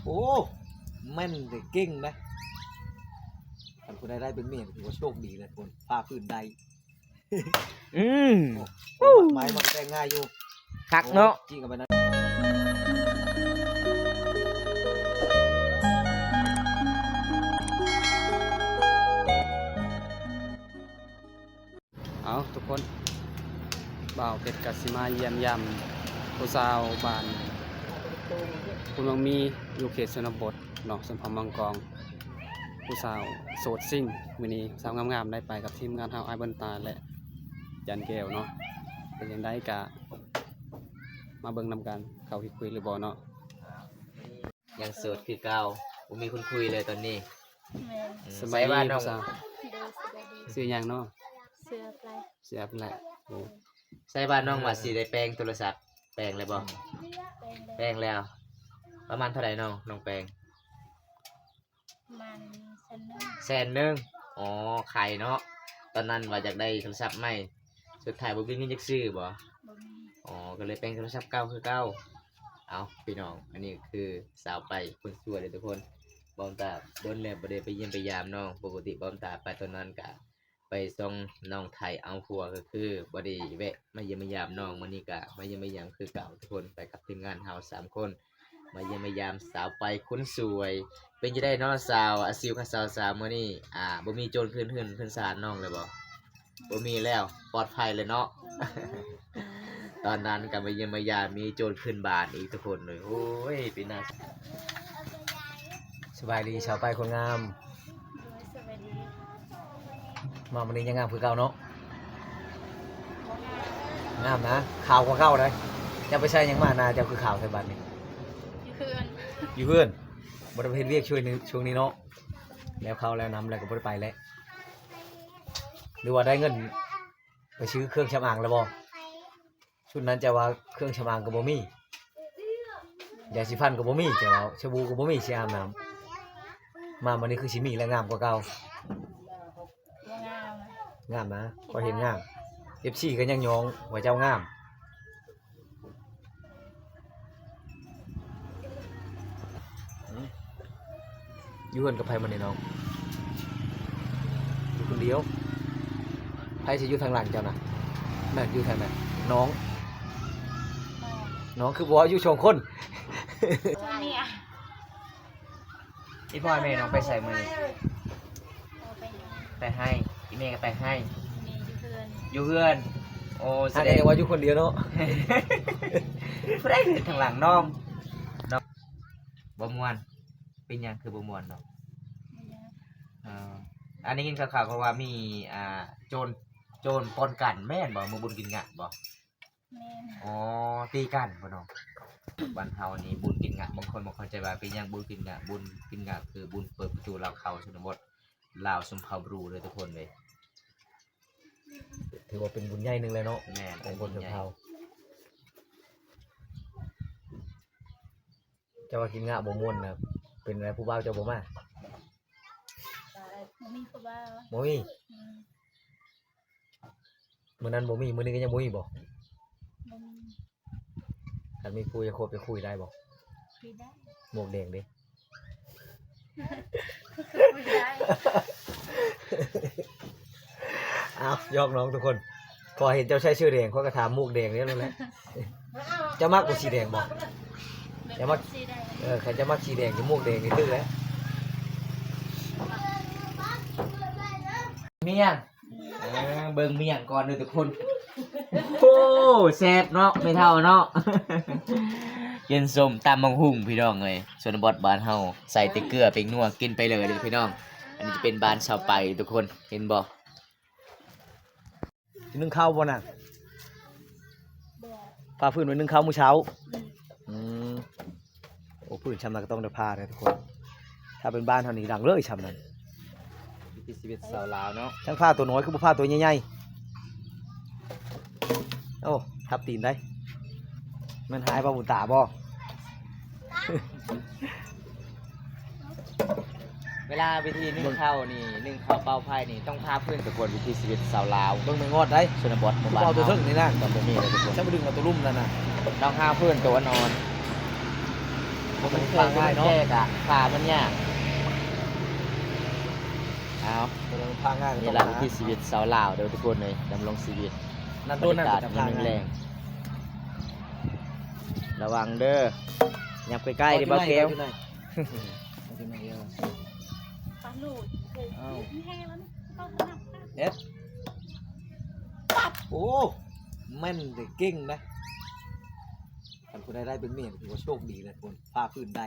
ໂອ້ ແມ່ນເດ້ ເກັ່ງນະ. ຄັນຜູ້ໃດໄດ້ເປັນເມຍ ຖືວ່າໂຊກດີນະທຸກຄົນ ພາພື້ນໄດ້. ອືມ ໂອ້ ໝາຍມັນແຕ່ງງ່າຍຢູ່ ຄັກເນາະ ໂອ້ ຈິງເອົາໄປນຳ. ເອົາ ທຸກຄົນ ບ່າວເພັດກະຊິມາຢ້ຽມຢາມຜູ້ສາວບ້ານຄຸນວັງມີ ຢູ່ເຂດຊົນນະບົດເນາະ ຊົນເຜົ່າມັງກອງ ຜູ້ສາວໂສດຊິງ. ມື້ນີ້ສາວງາມໆ ໄດ້ໄປກັບທີມງານເຮົາ ອ້າຍເບິນຕາ ແລະ ຈັນແກ້ວເນາະ. ເປັນຈັ່ງໃດກະມາເບິ່ງນຳກັນ ເຂົາຊິຄຸຍຫຼືບໍ່ເນາະ. ຍັງໂສດຄືເກົ່າ ບໍ່ມີຄົນຄຸຍເລີຍຕອນນີ້. ແມ່ນ. ອືມ ສະບາຍດີ ໃສວ່ານ້ອງ ຜູ້ສາວ? ໂດຍ ສະບາຍດີ. ຊື່ຫຍັງເນາະ? ຊື່ອາໄລ. ຊື່ອາໄລ. ໂອ້ ໃສວ່ານ້ອງວ່າຊິໄດ້ແປງໂທລະສັບ ແປງແລ້ວບໍ່? ແປງແລ້ວ. ປະມານເທົ່າໃດນ້ອງ ນ້ອງແປງ? ປະມານແສນໜຶ່ງ. ແສນໜຶ່ງ. ອໍ ຂາຍເນາະ ຕອນນັ້ນວ່າຢາກໄດ້ໂທລະສັບໃໝ່ ສຸດທ້າຍບໍ່ມີເງິນຈັກຊື້ບໍ່? ບໍ່ມີ. ອໍ ກໍເລີຍແປງໂທລະສັບເກົ່າຄືເກົ່າ. ເອົາ ພີ່ນ້ອງ ອັນນີ້ຄືສາວໄປຄົນສວຍເດີທຸກຄົນ. ບ່າວຕາດົນແລ້ວບໍ່ໄດ້ໄປຢ້ຽມໄປຢາມນ້ອງ ປົກກະຕິບ່າວຕາໄປຕອນນັ້ນກະໄປສ່ອງນ້ອງໄທເອົາຜົວ ກໍຄືບໍ່ໄດ້ແວະມາຢ້ຽມມາຢາມນ້ອງ. ມື້ນີ້ກະມາຢ້ຽມມາຢາມຄືເກົ່າທຸກຄົນ ໄປກັບທີມງານເຮົາສາມຄົນ ມາຢ້ຽມມາຢາມສາວໄປຄົນສວຍ. ເປັນຈັ່ງໃດເນາະສາວ ອາຊີບຂອງສາວ ສາວມື້ນີ້ ອ່າ ບໍ່ມີໂຈນຂຶ້ນເຮືອນຂຶ້ນຊານນ້ອງແລ້ວບໍ່? ບໍ່ມີແລ້ວ ປອດໄພແລ້ວເນາະ. ຕອນນັ້ນກໍມາຢ້ຽມມາຢາມ ມີໂຈນຂຶ້ນບ້ານອີກທຸກຄົນເລີຍ. ໂອ້ຍ ເປັນໜ້າ ສະບາຍດີສາວໄປຄົນງາມ. ໂດຍ ສະບາຍດີ. ມາມື້ນີ້ຍັງງາມຄືເກົ່າເນາະ? ງາມນະ ຂາວກວ່າເກົ່າເດ້. ເຈົ້າໄປໃຊ້ຫຍັງມາ ໜ້າເຈົ້າຄືຂາວແທ້ບາດນີ້? ຢູ່ເຮືອນ ຢູ່ເຮືອນ. ບໍ່ໄດ້ໄປເຮັດວຽກຊ່ວຍໃນຊ່ວງນີ້ເນາະ? ແລ້ວເຂົ້າແລ້ວນຳ ແລ້ວກໍບໍ່ໄດ້ໄປແລ້ວ. ຫຼືວ່າໄດ້ເງິນໄປຊື້ເຄື່ອງສຳອາງແລ້ວບໍ່? ຊຸດນັ້ນເຈົ້າວ່າເຄື່ອງສຳອາງກໍບໍ່ມີ, ຢາສີຟັນກໍບໍ່ມີ, ເຈົ້າວ່າສະບູກໍບໍ່ມີຊິອາບນ້ຳ. ມາມື້ນີ້ຄືຊິມີແລະ ງາມກວ່າເກົ່າ. ບໍ່ງາມ. ງາມນະ, ຂ້ອຍເຫັນງາມ. ເອັຟຊີກໍຍັງຍ້ອງວ່າເຈົ້າງາມ. ອືມ ຢູ່ເຮືອນກັບໃຜມື້ນີ້ນ້ອງ? ຢູ່ຄົນດຽວ. ໃຜຊິຢູ່ທາງຫຼັງເຈົ້ານະ? ນັ້ນຢູ່ທາງນັ້ນ ນ້ອງ. ນ້ອງຄືບໍ່ຢູ່ສອງຄົນ? ອີ່ພໍ່ແມ່ນ້ອງໄປໃສມື້ນີ້? ໄປໄຮ່. ອີ່ແມ່ກໍໄປໄຮ່. ແມ່ຢູ່ເຮືອນ. ຢູ່ເຮືອນ. ໂອ້ ສະແດງວ່າຢູ່ຄົນດຽວເນາະ. ຜູ້ໃດຢູ່ທາງຫຼັງນ້ອງ? ບໍ່ມ່ວນ. ເປັນຫຍັງຄືບໍ່ມ່ວນເນາະ? ບໍ່ຢາກ. ເອີ ອັນນີ້ໄດ້ຍິນຂ່າວໆ ເຂົາວ່າມີ ອ່າ ໂຈນ ໂຈນປ່ອນກັນແມ່ນບໍ່? ມື້ບຸນກິນງະບໍ່? ແມ່ນ. ອໍ ຕີກັນບໍ່ນ້ອງ? ບ້ານເຮົານີ້ບຸນກິນງະ ບາງຄົນບໍ່ເຂົ້າໃຈວ່າເປັນຫຍັງບຸນກິນງະ. ບຸນກິນງະຄືບຸນເປີດປະຕູລາວເຂົ້າຊົນນະບົດ ລາວຊົນເຜົ່າບຣູເດີທຸກຄົນເລີຍ. ຖືວ່າເປັນບຸນໃຫຍ່ໜຶ່ງແລ້ວເນາະ. ແມ່ນ ຂອງຄົນຊົນເຜົ່າ. ເຈົ້າວ່າກິນງະບໍ່ມ່ວນນະ ເປັນໃດຜູ້ບ່າວເຈົ້າບໍ່ມາ? ບໍ່ມີຜູ້ບ່າວ. ບໍ່ມີ? ອືມ. ມື້ນັ້ນບໍ່ມີ ມື້ນີ້ກໍຍັງບໍ່ມີບໍ່? ບໍ່ມີ. ຄັນມີຜູ້ຢາກຄົບຢາກຄຸຍໄດ້ບໍ່? ຄຸຍໄດ້. ໝວກແດງເດ້? ຄຸຍໄດ້. ອ້າວ ຢອກນ້ອງທຸກຄົນ. ພໍເຫັນເຈົ້າໃສ່ເສື້ອແດງ ຂ້ອຍກໍຖາມໝວກແດງແລ້ວນັ້ນແຫຼະ. ເຈົ້າມັກບໍ່ສີແດງບໍ່? ເຈົ້າມັກ ເອີ ຄັນເຈົ້າມັກສີແດງກັບໝວກແດງນີ້ຖືກແລ້ວ. ມີຫຍັງ? ເອີ ເບິ່ງມີຫຍັງກ່ອນເດີທຸກຄົນ. ໂອ້ ແຊບເນາະ ແມ່ເຖົ້າເນາະ. ກິນສົ້ມຕຳບັກຫຸ່ງພີ່ນ້ອງເອີຍ. ຊົນນະບົດບ້ານເຮົາໃສ່ແຕ່ເກືອແປ້ງນົວກິນໄປເລີຍເດີພີ່ນ້ອງ. ອັນນີ້ຈະເປັນບ້ານຊາວໄປທຸກຄົນ ເຫັນບໍ່? ຊິໜຶ້ງເຂົ້າບໍ່ນະ? ບໍ່. ພາຟືນໄວ້ໜຶ້ງເຂົ້າມື້ເຊົ້າ? ອືມ. ອືມ. ໂອ້ ຟືນຊ່ຳນັ້ນກໍຕ້ອງໄດ້ພາເດ້ທຸກຄົນ. ຖ້າເປັນບ້ານເຮົານີ້ດັງເລີຍຊ່ຳນັ້ນ. ວິຖີຊີວິດຊາວລາວເນາະ. ຊ່າງພາຕົວນ້ອຍຄືບໍ່ພາຕົວໃຫຍ່ໆ? ໂອ້ ທັບຕີນໄດ໋. ແມ່ນຫາຍປາບຸນຕາບໍ່? ເວລາວິທີໜຶ້ງເຂົ້ານີ້ ໜຶ້ງເຂົ້າເປົ່າໄຟນີ້ ຕ້ອງພາຟືນທຸກຄົນ. ວິຖີຊີວິດຊາວລາວ ເບິ່ງແມ່ງອດໄດ໋. ຊົນນະບົດໝູ່ບ້ານເຮົາ ເອົາຕົວເທິງນີ້ນະ ມັນບໍ່ມີເລີຍທຸກຄົນ. ຊ່າງດຶງເອົາຕົວລຸ່ມນັ້ນນະ ຕ້ອງຫາຟືນຕົວອ່ອນໆ. ມັນຜ່າງ່າຍເນາະ ແກ່ກະຜ່າມັນຍາກ. ເອົາ ມັນຜ່າງ່າຍ ນີ້ລະວິຖີຊີວິດຊາວລາວເດີທຸກຄົນເອີຍ ດຳລົງຊີວິດ ນັ້ນໂດນນັ້ນກໍຈະຜ່າງ່າຍ. ລະວັງເດີ ຫຍັບໃກ້ໆເດີ ບໍ່ແກ້ວ. ເຮັດ ປັບ ໂອ້ ແມ່ນເດ້ ເກັ່ງນະ. ຄັນຜູ້ໃດໄດ້ເປັນເມຍ ຖືວ່າໂຊກດີແລ້ວທຸກຄົນ ພາຟືນໄດ້.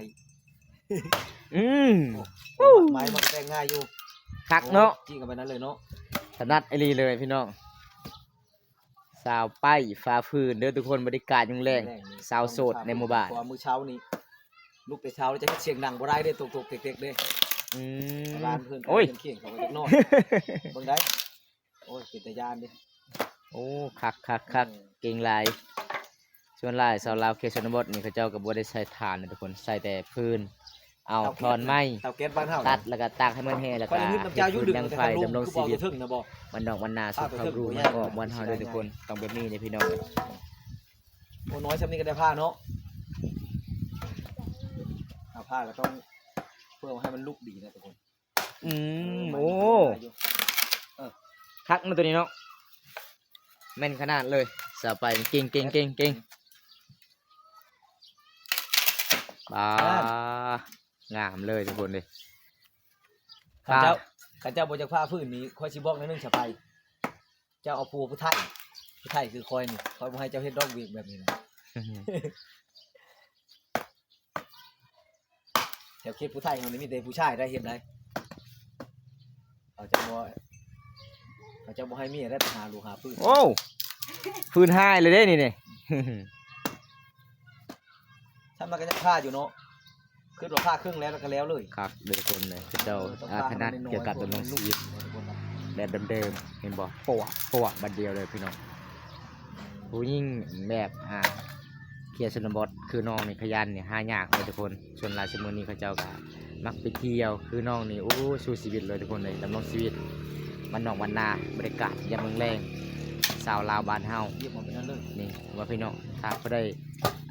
ອືມ ໂອ້ ໄມ້ມັນແຕ່ງງ່າຍຢູ່ ຄັກເນາະ ຈິ້ງເອົາໄປນັ້ນເລີຍເນາະ. ຖະໜັດອີ່ຫຼີເລີຍພີ່ນ້ອງ ສາວໄປ້ຟ້າຟື້ນເດີທຸກຄົນ ບໍລິການຍາມແລງ ສາວໂສດໃນໝູ່ບ້ານ. ເພາະວ່າມື້ເຊົ້ານີ້ ລຸກແຕ່ເຊົ້າແລ້ວຈະເຮັດສຽງດັງບໍ່ໄດ້ເດ້ ຕົກໆເຕັກໆເດ້. ອືມ ບ້ານເພິ່ນ ໂອ້ຍ ເຄັ່ງເຂົາກໍຈັກໜ້ອຍ ເບິ່ງໄດ້. ໂອ້ຍ ເປັນຕາຢ້ານເດ້. ໂອ້ ຄັກໆໆ ເກັ່ງຫຼາຍ. ສ່ວນຫຼາຍຊາວລາວເຂດຊົນນະບົດນີ້ ເຂົາເຈົ້າກໍບໍ່ໄດ້ໃຊ້ຖ່ານເດ້ທຸກຄົນ ໃຊ້ແຕ່ຟືນ ເອົາທ່ອນໄມ້ ເຕົາແກັສບ້ານເຮົາ ຕັດ ແລ້ວກໍຕາກໃຫ້ມັນແຫ້ງ ແລ້ວກໍເຮັດຟືນດັງໄຟ ດຳລົງຊີວິດ. ບ້ານນອກບ້ານນາ ສຸກເຂົາຮູ້ມັນອອກບ້ານເຮົາເດີທຸກຄົນ ຕ້ອງແບບນີ້ເດ້ພີ່ນ້ອງ. ໂອ້ ນ້ອຍຊ່ຳນີ້ກໍໄດ້ຜ້າເນາະ ເອົາຜ້າກໍຕ້ອງເພື່ອໃຫ້ມັນລຸກດີນະທຸກຄົນ. ອືມ ໂອ້ ເອີ ຄັກເນາະໂຕນີ້ເນາະ ແມ່ນຂະໜາດເລີຍ. ສາວໄປ້ເກັ່ງໆໆໆ ປາ ງາມເລີຍທຸກຄົນເດ້. ຄັນເຈົ້າ ຄັນເຈົ້າບໍ່ຢາກຜ່າຟືນນີ້ ຂ້ອຍຊິບອກແນວໜຶ່ງ ສາວໄປ້ ເຈົ້າເອົາຜົວຜູ້ໄທ ຜູ້ໄທຄືຂ້ອຍນີ້ ຂ້ອຍບໍ່ໃຫ້ເຈົ້າເຮັດດອກວຽກແບບນີ້ນະ. ແຖວເຂດຜູ້ໄທເຮົານີ້ມີແຕ່ຜູ້ຊາຍໄດ້ເຮັດໄດ້ ເຂົາຈະບໍ່ ເຂົາຈະບໍ່ໃຫ້ເມຍໄດ້ໄປຫາລູກຫາຟືນ. ໂອ້ ຟືນຫາຍເລີຍເດ້ນີ້ ນີ້ ທຳມາກໍຍັງພາຢູ່ເນາະ ຄືວ່າພາເຄິ່ງແລ້ວ ແລ້ວກໍແລ້ວເລີຍ. ຄັກເດີທຸກຄົນເດີ ເຂົາເຈົ້າ ເອີ ຕ້ອງ ອາ ຖະໜັດກ່ຽວກັບດຳລົງຊີວິດແບບເດີມໆ ເຫັນບໍ່ ປວກໆ ບາດດຽວເລີຍພີ່ນ້ອງ. ຜູ້ຍິງແບບ ອ່າ ເຂດຊົນນະບົດຄືນ້ອງນີ້ ຂະຫຍັນນີ້ຫາຍາກເລີຍທຸກຄົນ. ສ່ວນຫຼາຍຊຸມມື້ນີ້ເຂົາເຈົ້າກໍມັກໄປທ່ຽວ ຄືນ້ອງນີ້ ໂອ້ ສູ້ຊີວິດເລີຍທຸກຄົນເອີຍ ດຳລົງຊີວິດບ້ານນອກບ້ານນາ ບັນຍາກາດຍາມແລງໆ ຊາວລາວບ້ານເຮົາ. ນີ້ວ່າພີ່ນ້ອງ ຖ້າຜູ້ໃດ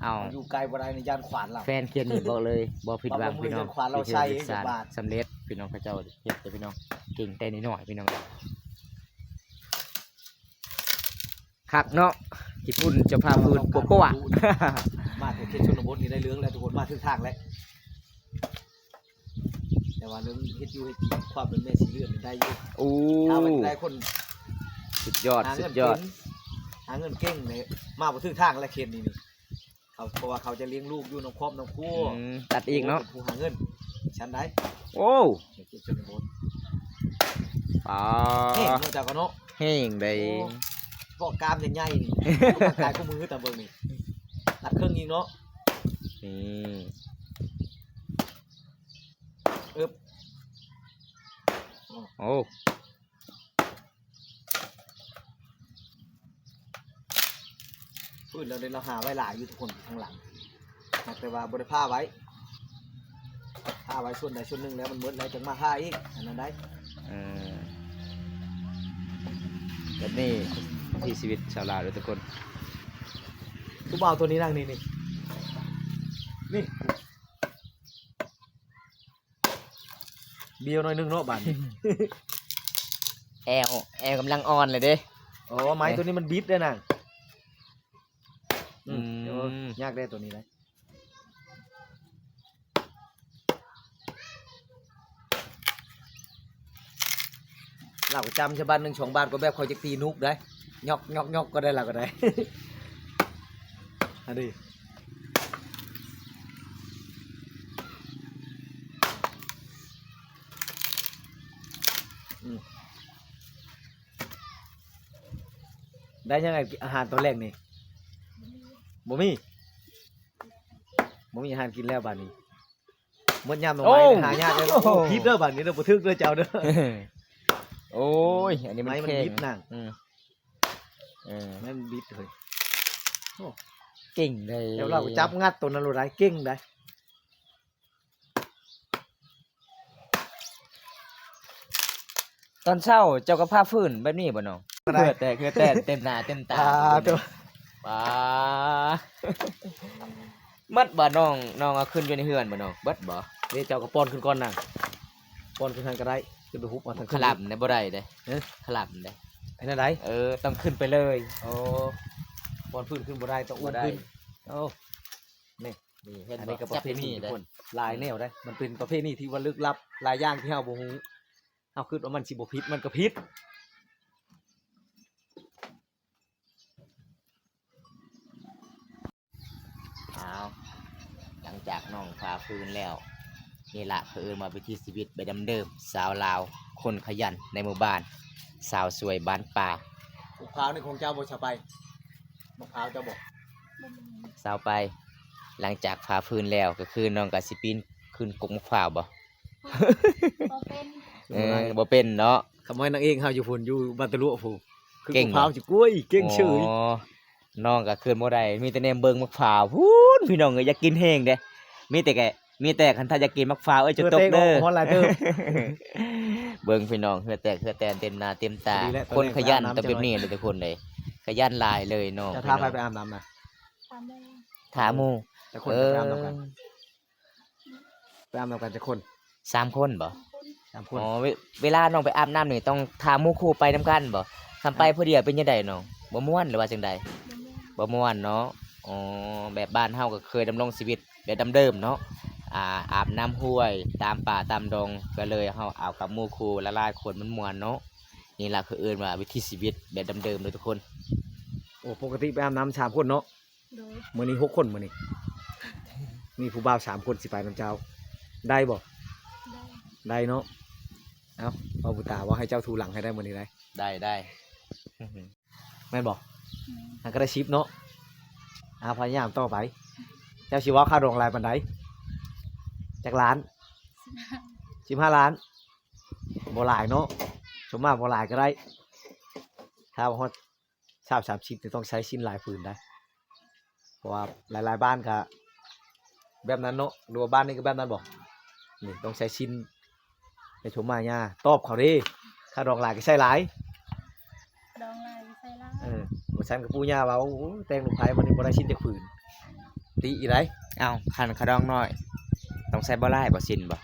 ເອົາ ຢູ່ໄກບໍ່ໄດ້ນີ້ ຢ້ານຂວານລາວ. ແຟນເຂຽນນີ້ບອກເລີຍ ບໍ່ຜິດຫວັງພີ່ນ້ອງ ຂວານລາວໃສ່ ສຳເລັດພີ່ນ້ອງ. ເຂົາເຈົ້າເຮັດແຕ່ພີ່ນ້ອງ ເກັ່ງແຕ່ນ້ອຍໆ ພີ່ນ້ອງ. ຄັກເນາະ ຍີ່ປຸ່ນເຈົ້າພາຟືນ ປົວໆ ມາແຖວເຂດຊົນນະບົດນີ້ໄດ້ເລື່ອງແລ້ວທຸກຄົນ ມາຖືກທາງແລ້ວ. ແຕ່ວ່າເລື່ອງເຮັດຢູ່ເຮັດກິນ ຄວາມເປັນແມ່ສີເລືອດນີ້ໄດ້ຢູ່. ໂອ້ ຖ້າວ່າໄດ້ຄົນ ສຸດຍອດ ສຸດຍອດ ຫາເງິນເກັ່ງນີ້ ມາບໍ່ຖືກທາງແລ້ວເຂດນີ້ນີ້. ເຂົາ ເພາະວ່າເຂົາຈະລ້ຽງລູກຢູ່ນຳຄອບນຳຄົວ. ອືມ ຕັດອີກເນາະ ເປັນຜູ້ຫາເງິນຊັ້ນໃດ. ໂອ້ ເຂດຊົນນະບົດ ປາ ແຮງເນາະ ເຈົ້າກໍເນາະ ແຮງໃດ. ໂອ້ ເພາະກ້າມໃຫຍ່ໆນີ້ ກາຍຄູ່ມືຕາເບິ່ງນີ້ ຕັດເຄິ່ງອີກເນາະ. ນີ້ ອຶບ ໂອ້ ໂອ້ ຟືນແລ້ວເດ້ ລາວຫາໄວ້ຫຼາຍຢູ່ທຸກຄົນ ທາງຫຼັງ ແຕ່ວ່າບໍ່ໄດ້ຜ່າໄວ້ ຜ່າໄວ້ສ່ວນໃດສ່ວນໜຶ່ງແລ້ວມັນໝົດແລ້ວ ຈັ່ງມາຜ່າອີກ ອັນນັ້ນໄດ້. ເອີ ແບບນີ້ວິຖີຊີວິດຊາວລາວເດີທຸກຄົນ. ຄືບໍ່ເອົາຕົວນີ້ນາງ ນີ້ ນີ້ ນີ້. ເບຍໜ້ອຍໜຶ່ງເນາະບາດນີ້ ແອວ ແອວກຳລັງອ່ອນເລີຍເດ້. ໂອ້ ໄມ້ ເອີ ໂຕນີ້ມັນບິດເດ້ນາງ. ອືມ ອືມ ໂອ້ ຍາກເດ້ໂຕນີ້ນະ. ລາວກໍຈຳຊະບາດໜຶ່ງສອງບາດ ກໍແບບຂ້ອຍຈັກຕີນຸກໄດ໋ ຍອກໆໆ ກໍໄດ້ ລາວກໍໄດ້ ອັນນີ້. ອືມ ໄດ້ຫຍັງອາຫານຕອນແລງນີ້? ບໍ່ມີ ບໍ່ມີອາຫານກິນແລ້ວບາດນີ້. ໝົດຍາມໜໍ່ໄມ້ ໂອ້ ຫາຍາກເລີຍ. ໂອ້ ຜິດເດີບາດນີ້ເດີ ບໍ່ຖືກເດີເຈົ້າເດີ. ໂອ້ຍ ອັນນີ້ມັນ ໄມ້ມັນບິດນະ. ອືມ ເອີ ໄມ້ມັນບິດເຮີ້ຍ. ໂອ້ ເກັ່ງເດ້ ແລ້ວລາວຈັບງັດໂຕນັ້ນໂລດໄດ໋ ເກັ່ງໄດ໋. ຕອນເຊົ້າເຈົ້າກໍຜ່າຟືນແບບນີ້ບໍ່ນ້ອງ? ເຫື່ອແຕກ ເຫື່ອແຕກເຕັມໜ້າເຕັມຕາ. ປາ ໂທ້ ປາ. ໝົດບໍ່ນ້ອງ? ນ້ອງເອົາຂຶ້ນຢູ່ໃນເຮືອນບໍ່ນ້ອງ? ເບິດບໍ່? ເດ້ ເຈົ້າກໍປ້ອນຂຶ້ນກ່ອນນະ ປ້ອນຂຶ້ນຫັ້ນກໍໄດ້ ຂຶ້ນໄປຮຸບເອົາທາງຂຶ້ນ ຄະລຳນະບໍ່ໄດ້ເດ້. ຮະ? ຄະລຳນະເດ້. ເຮັດແນວໃດ? ເອີ ຕ້ອງຂຶ້ນໄປເລີຍ. ໂອ້ ປ້ອນພື້ນຂຶ້ນບໍ່ໄດ້ ຕ້ອງອຸ້ມຂຶ້ນ. ໂອ້ ນີ້ ນີ້ເຫັນບໍ່? ອັນນີ້ກໍປະເພນີທຸກຄົນ ຫຼາຍແນວເດ້. ມັນເປັນປະເພນີທີ່ວ່າລຶກລັບ ຫຼາຍຢ່າງທີ່ເຮົາບໍ່ຮູ້. ເຮົາຄິດວ່າມັນຊິບໍ່ຜິດ ມັນກໍຜິດ. ອ້າວ ຫຼັງຈາກນ້ອງຜ່າຟືນແລ້ວ ນີ້ລະເຂົາເອີ້ນວ່າວິຖີຊີວິດແບບດັ້ງເດີມ ຊາວລາວຄົນຂະຫຍັນໃນໝູ່ບ້ານ ຊາວສວຍບ້ານປ່າ. ໝາກພ້າວນີ້ຂອງເຈົ້າບໍ່ຊາວໄປ? ໝາກພ້າວເຈົ້າບໍ່? ຊາວໄປ ຫຼັງຈາກຜ່າຟືນແລ້ວ ກໍຄືນ້ອງກໍຊິປີນຂຶ້ນກົກໝາກພ້າວບໍ່? ບໍ່ເປັນ ເອີ ບໍ່ເປັນເນາະ. ຄຳວ່ານາງເອກເຮົາຢູ່ພຸ້ນ ຢູ່ບ້ານຕະຫຼວະພຸ້ນ ຄືເກັ່ງ ໝາກພ້າວຊິກ້ວຍ ເກັ່ງເສີຍ. ອໍ ນ້ອງກໍຂຶ້ນບໍ່ໄດ້ ມີແຕ່ແນມເບິ່ງໝາກພ້າວພຸ້ນ ພີ່ນ້ອງເອີຍ. ຢາກກິນແຮງເດ້ ມີແຕ່ ມີແຕ່ຄັນຖ້າຢາກກິນໝາກພ້າວ ເອີຍ ຈະຕົກເດີ. ເບິ່ງພີ່ນ້ອງ ເຫື່ອແຕກເຫື່ອແຕນເຕັມໜ້າເຕັມຕາ. ຄົນຂະຫຍັນຕ້ອງແບບນີ້ເດີທຸກຄົນເດີ ຂະຫຍັນຫຼາຍເລີຍນ້ອງ. ຈະພາໃຜໄປອາບນ້ຳນະ? ຖາມໝູ່ ຖາມໝູ່. ຈັກຄົນຈະໄປອາບນ້ຳກັນ? ເອີ ໄປອາບນ້ຳກັນຈັກຄົນ? ສາມຄົນບໍ່? ສາມຄົນ. ອໍ ເວ ເວລານ້ອງໄປອາບນ້ຳນີ້ ຕ້ອງຖາມໝູ່ຄູ່ໄປນຳກັນບໍ່? ຄັນໄປຜູ້ດຽວເປັນຈັ່ງໃດນ້ອງ? ບໍ່ມ່ວນ ຫຼືວ່າຈັ່ງໃດ? ບໍ່ມ່ວນ ບໍ່ມ່ວນເນາະ. ອໍ ແບບບ້ານເຮົາກໍເຄີຍດຳລົງຊີວິດແບບດັ້ງເດີມເນາະ ອາ ອາບນ້ຳຫ້ວຍຕາມປ່າຕາມດອງ ກໍເລີຍເຮົາເອົາກັບໝູ່ຄູ່ຫຼາຍໆຄົນ ມັນມ່ວນເນາະ. ນີ້ລະເຂົາເອີ້ນວ່າວິຖີຊີວິດແບບດັ້ງເດີມເດີທຸກຄົນ. ໂອ້ ປົກກະຕິໄປອາບນ້ຳສາມຄົນເນາະ. ໂດຍ. ມື້ນີ້ຫົກຄົນ ມື້ນີ້ ມີຜູ້ບ່າວສາມຄົນຊິໄປນຳເຈົ້າ ໄດ້ບໍ່? ໄດ້ ໄດ້ເນາະ. ເອົ້າ ເວົ້າບຸຕາ ເວົ້າໃຫ້ເຈົ້າຖູຫຼັງໃຫ້ໄດ້ມື້ນີ້ໄດ້. ໄດ້ ໄດ້ ແມ່ນບໍ່? ແມ່ນ. ຫາກໍໄດ້ສິບເນາະ. ອາ ພະຍາຍາມຕໍ່ໄປ. ເຈົ້າຊິເວົ້າຄ່າດອງຫຼາຍປານໃດ? ຈັກລ້ານ? ສິບຫ້າ ສິບຫ້າລ້ານ. ບໍ່ຫຼາຍເນາະ ສົມມາບໍ່ຫຼາຍກໍໄດ້ ຖ້າວ່າຮອດຊາວ ສາມສິບນີ້ຕ້ອງໃຊ້ສິ້ນຫຼາຍຜືນໄດ໋ ເພາະວ່າຫຼາຍໆບ້ານກະແບບນັ້ນເນາະ. ຫຼືວ່າບ້ານນີ້ກໍແບບນັ້ນບໍ່? ນີ້ຕ້ອງໃຊ້ສິ້ນ ໄປຊົມມາຍ່າ ຕອບເຂົາເດ້ ຄ່າດອງຫຼາຍກໍໃຊ້ຫຼາຍ ດອງຫຼາຍໃສ່ຫຼາຍ. ເອີ ບໍ່ຊັ້ນກໍປູ່ຍ່າວ່າ ໂອ້ ແຕ່ງລູກໃພ້ມື້ນີ້ບໍ່ໄດ້ສິ້ນຈັກຜືນ ຕິອີກໃດ໋. ເອົ້າ ຄັນຂະດອງໜ້ອຍ ຕ້ອງໃສ່ບໍ່ຫຼາຍບໍ່ ສິ້ນບໍ່?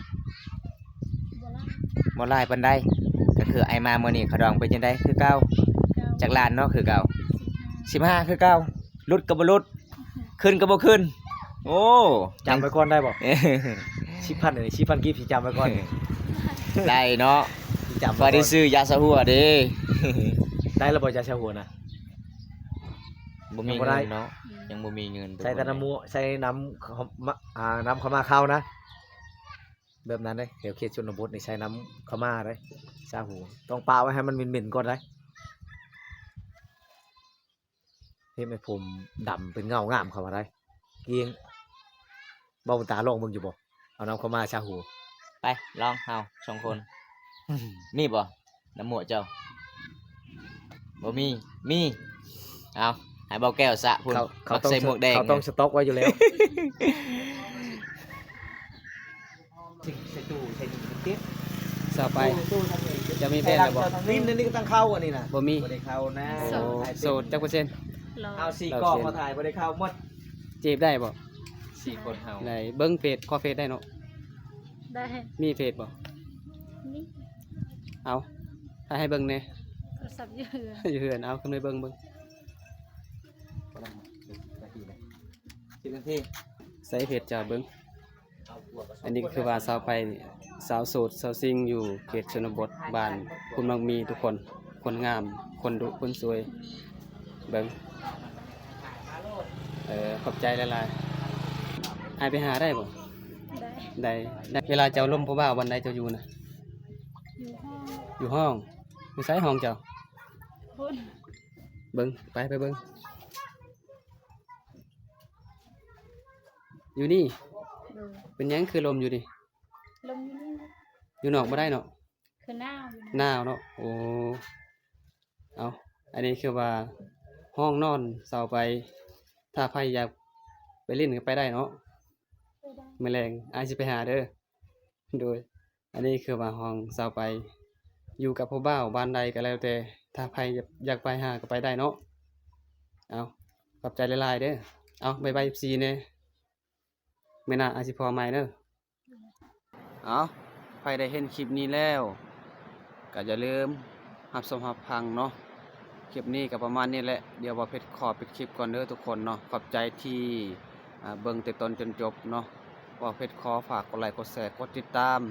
ບໍ່ຫຼາຍ ບໍ່ຫຼາຍປານໃດ. ກໍຄືອ້າຍມາມື້ນີ້ ຂະດອງເປັນຈັ່ງໃດ? ຄືເກົ່າ ຄືເກົ່າ. ຈັກລ້ານເນາະ? ຄືເກົ່າ ສິບຫ້າ ສິບຫ້າຄືເກົ່າ. ຫຼຸດກໍບໍ່ຫຼຸດ ຂຶ້ນກໍບໍ່ຂຶ້ນ. ໂອ້ ຈຳໄວ້ກ່ອນໄດ້ບໍ່? ສິບພັນ ອັນນີ້ ສິບພັນກີບ ຊິຈຳໄວ້ກ່ອນ. ໄດ້ເນາະ ຊິຈຳໄວ້ກ່ອນ ພໍໄດ້ຊື້ຢາຊາຫົວເດ້. ໄດ້ແລ້ວບໍ່ ຢາຊາຫົວນະ? ບໍ່ມີເງິນເນາະ ຍັງບໍ່ໄດ້ ຍັງບໍ່ມີເງິນ. ໃສ່ແຕ່ນ້ຳມົວ ໃສ່ນ້ຳ ເຂົ້າມາ ອ່າ ນ້ຳເຂົ້າມາຄາວນະ ແບບນັ້ນເດ້. ແຖວເຂດຊົນນະບົດນີ້ໃສ່ນ້ຳເຂົ້າມາເດ້ ຊາຫົວ ຕ້ອງປະໄວ້ໃຫ້ມັນເໝັນໆກ່ອນໄດ໋. ເຮັດໃຫ້ຜົມດຳເປັນເງົາງາມເຂົ້າມາໄດ໋ ກ້ຽງ. ເບົາຕາລອງເບິ່ງຢູ່ບໍ່? ເອົານ້ຳເຂົ້າມາຊາຫົວ ໄປລອງເຮົາສອງຄົນ. ມີບໍ່ນ້ຳມົວເຈົ້າ? ບໍ່ມີ. ມີ ເອົາ ໃຫ້ເບົາແກ້ວສະພຸ້ນ ເຂົາ ເຂົາຕ້ອງ ມັກໃສ່ໝວກແດງ ເຂົາຕ້ອງສະຕັອກໄວ້ຢູ່ແລ້ວ. ໃສ່ຕູ້ໃສ່ນີ້ເກັບ ຊາວໄປ ຕູ້ທາງນີ້ ຈະມີແຟນແລ້ວບໍ່? ນີ້ ນີ້ກໍຕັ້ງເຂົ້າອັນນີ້ນະ ບໍ່ມີ ບໍ່ໄດ້ເຂົ້ານະ. ໂສດ ໂສດຈັກເປີເຊັນ? ເອົາສີ່ກອກມາຖ່າຍ ບໍ່ໄດ້ເຂົ້າໝົດ. ຈີບໄດ້ບໍ່? ສີ່ຄົນເຮົາ ໄດ້ເບິ່ງເຟສ ຂໍເຟສໄດ້ເນາະ? ໄດ້. ມີເຟສບໍ່? ມີ. ເອົາ ຖ່າຍໃຫ້ເບິ່ງແດ່. ໂທລະສັບຢູ່ເຮືອນ ຢູ່ເຮືອນ. ເອົາຂຶ້ນໄປເບິ່ງເບິ່ງ ສິບນາທີ ໃສ່ເຟສເຈົ້າເບິ່ງ. ອັນນີ້ກໍຄືວ່າຊາວໄປ ຊາວໂສດ ຊາວຊິງ ຢູ່ເຂດຊົນນະບົດ ບ້ານຄຸນໝາກມີ ທຸກຄົນ ຄົນງາມ ຄົນດຸຄົນສວຍ ເບິ່ງ. ເອີ ຂອບໃຈຫຼາຍໆ. ອ້າຍໄປຫາໄດ້ບໍ່? ໄດ້ ໄດ້ ໄດ້. ເວລາເຈົ້າລົມຜູ້ບ່າວວັນໃດເຈົ້າຢູ່ນະ? ຢູ່ຫ້ອງ ຢູ່ຫ້ອງ. ຢູ່ໃສຫ້ອງເຈົ້າ? ພຸ້ນ ເບິ່ງ ໄປ ໄປເບິ່ງ. ຢູ່ນີ້? ໂດຍ. ເປັນຫຍັງຄືລົມຢູ່ນີ້? ລົມຢູ່ນີ້. ຢູ່ນອກບໍ່ໄດ້ເນາະ? ຄືໜາວຢູ່. ໜາວເນາະ. ໂອ້ ເອົາ ອັນນີ້ຄືວ່າຫ້ອງນອນຊາວໄປ ຖ້າໃຜຢາກໄປຫຼິ້ນກໍໄປໄດ້ເນາະ. ໄປໄດ້. ມື້ແລງອ້າຍຊິໄປຫາເດີ. ໂດຍ. ອັນນີ້ຄືວ່າຫ້ອງຊາວໄປ ຢູ່ກັບຜູ້ບ່າວບ້ານໃດກໍແລ້ວແຕ່ ຖ້າໃຜຢາກ ຢາກໄປຫາກໍໄປໄດ້ເນາະ. ເອົາ ຂອບໃຈຫຼາຍໆເດີ. ເອົາ ບາຍບາຍ ເອັຟຊີ ແດ່. ມື້ໜ້າອາດຊິພໍ້ໃໝ່ເດີ. ເອົາ ໃຜໄດ້ເຫັນຄລິບນີ້ແລ້ວ ກໍຢ່າລືມຮັບຊົມຮັບຟັງເນາະ. ຄລິບນີ້ກໍປະມານນີ້ແຫຼະ. ດຽວບ່າວເພັດຂໍປິດຄລິບກ່ອນເດີທຸກຄົນເນາະ. ຂອບໃຈທີ່ ອ່າ ເບິ່ງແຕ່ຕົ້ນຈົນຈົບເນາະ. ບ່າວເພັດຂໍຝາກກົດໄລ ກົດແຊ ກົດຕິດຕາມ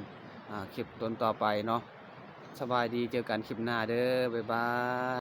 ອ່າ ຄລິບຕົນຕໍ່ໄປເນາະ. ສະບາຍດີ ເຈີກັນຄລິບໜ້າເດີ. ບາຍບາຍ.